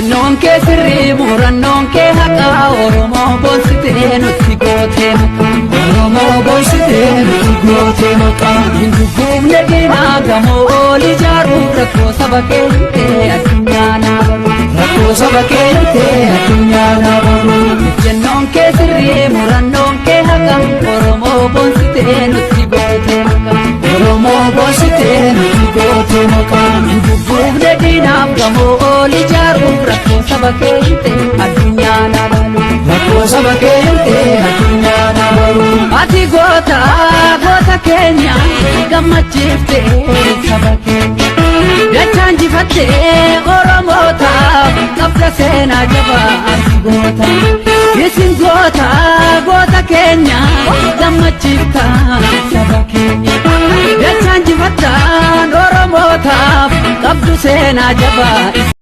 Ejjennoon kee sirrii, murannoon kee haqaa, Oromoo boonsitee nutti gootee maqaa. Oromoo boonsitee nutti gootee maqaa. Hin gugguufne diinaa gamoo ol ijaaruuf, rakkoo saba kee himtee addunyaa naa baru. Rakkoo saba kee himtee addunyaa naa baru. Ejjennoon kee sirrii, murannoon kee haqa, Oromoo boonsitee nutti gootee maqaa. Oromoo boonsitee nutti gootee maqaa. Hin gugguufne diinaaf gamoo ol ijaaruuf, rakkoo saba kee himtee addunyaa naa baru. Rakkoo saba kee himtee addunyaa naa baru. Ati goota, goota keenya, gammachiiftee saba keenya. Dachaan jifattee Oromoota qabda seenaa jabaa, ati goota. Isin goota, goota keenya, gammachiifta saba keenya. Dachaan jifattaan Oromootaaf qabdu seenaa jabaa.